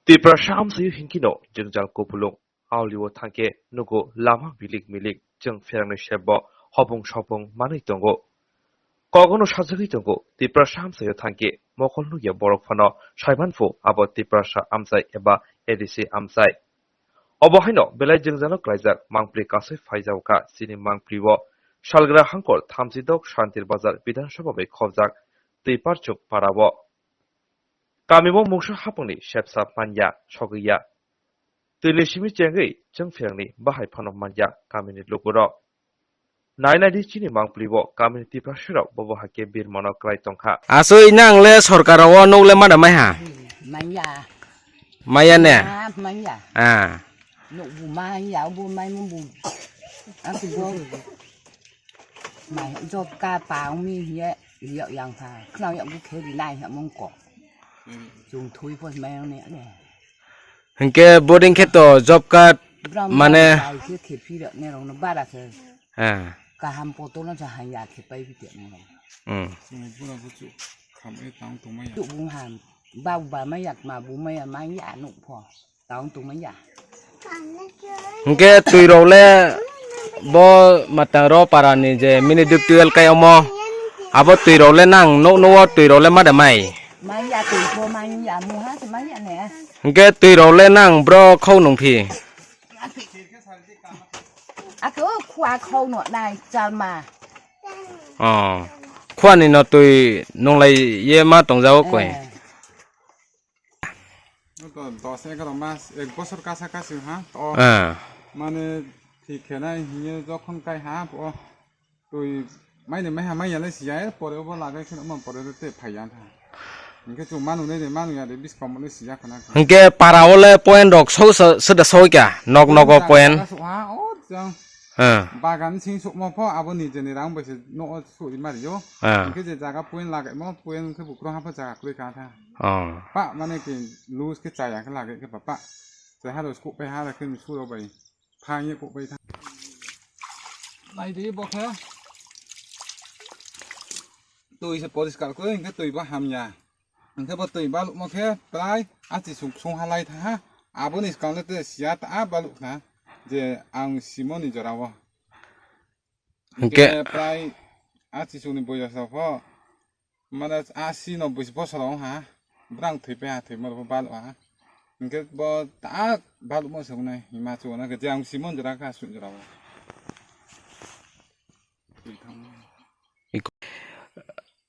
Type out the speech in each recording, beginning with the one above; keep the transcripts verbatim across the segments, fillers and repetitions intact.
Tiprasa amchaio hinkhe no jwngjal kupulung. Aulio thangkhe nugo lama milik milik chwng pherangni sebbo hopung sopung manwi tongo. Kogono sajagwi tongo, Tiprasa amchaio thangkhe mokol nukya borok phano saimanphu abo Tiprasa amchai eba A D C amchai. Obo haino belai jwngjalo klaijak mangpli kasui phaijago kha chini mangpli o salgra hangkor thamchi dok Shantir Bazar Bidhan Sabha bai khobjak Twiparchuk para o. Kami o mungsa hapungni sepsa manya sogwi ya. Twini simi chengwi chwng pherangni bahai phano manya kamini lukurok. Nai nai di chini mangpli o kamini Tiprasirok bobo hakhe birmano klai tongkha. Asoi nang le sorkar o nuk le mada mai ha? Manya. Maya ne? Ah, manya. Ah. Nuk bu manya, bu mai mu bu. Aku bu. Mai job ka pa ong mi ye, ye yang ha. Khnang ya bu khe di nai ha mong ko. Jung thui po mai ne ne. Hinkhe boarding khe to job card mane. Ai khe khe phi ne rong no bara khe. Ha. Kaham poto no cha han ya khe pai bi te ne rong. Hmm. Sini pura buchu kham e tang tong maya. Tu bung han. Ba ba maya ma bu maya maya nuk pho. Taung tongmanya. Hingke twi rok le bo matang ro para ni je mini duk tuel kai omo. Abo twi rok le nang nuk nuk o twi rok le ma da mai. Manya twi bo manya muha se manya ne. Hingke twi rok le nang bro khau nung phi. Ako khua khau no nai chalma. Oh. Khua ni no twi nung lai ye ma tong jago koi. Eh. Oto dos egaroh mas, ek bosor kasa kasi ha, to. Ah. Mane thik khe nai hiye jokhon kai ha, o twi maine maiha maiya le siya, er pore obo lagai khe omo pore te phaiya tha. Hingke chwng manu nai de, manu ya de, biskang le siya khana. Hingke para o le point rok so, so, so da soi kya, nok nok o point. Ha, o jang. Ah. Bagan sing sukma pho abo nijeni rang bai se no o suri mari yo. Ah. Hingke je jaga point lagai mo, point khe bukro ha pho jaga kwrwi kha tha. Oh. Pa mane ke lose khe chaya khe lagai khe pa pa. Chaya ha lose kok pai ha khe suro bai. Thang ye kok pai tha. Nai di bo khe. Twi se poriskar kwrwi hingke twi bo hamya. Hingke bo twi balukmo khe prai achi sung sung halai tha. Aboni swkang le te siya ta baluk kha je ang simoni jora o. Hingke hingke prai achi sungni boyos rok pho mane asi no bwswk bosor wng ha. Brang thwi pai ha, thwima rok pho baluk ha. Hingke bo ta balukmo se wngnai hima chugo na khe je ang simon jora kha sung jora o. Twi thang.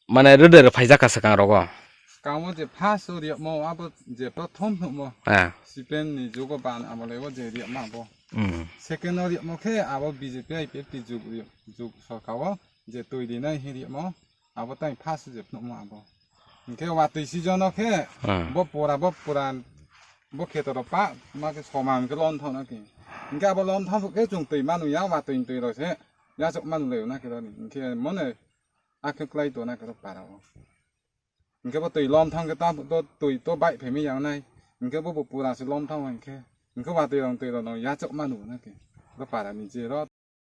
Mane rwdwr phaijak kha swkang rogo. Swkango je first o riyokmo abo je prothom phunukmo. Ah. C P M ni jugo ban amolai o je riyokma abo. Hmm. Second o riyokmo khe abo B J P I P F T jug riyok, jug sorkar o je twi rinai hin riyokmo abo tai first je phunukmo abo. Hingke watwi season o khe hmm, bo pura, bo pura, bo kheto rok pa ma khe soman khe lon thang na khe. Hingke abo lon thang khe chwng twi manu ya watwi twi rok se yachok manu le na khe rani. Hingke mone Akhe klai tona khe para o. Hingke bo twi lom thang khe ta to twi to bai phai mi yang nai. Hingke bo bo pura se lom thang hingke. Hingke ba twi rong twi rong no yachok manu na khe. Bo para ni je ro.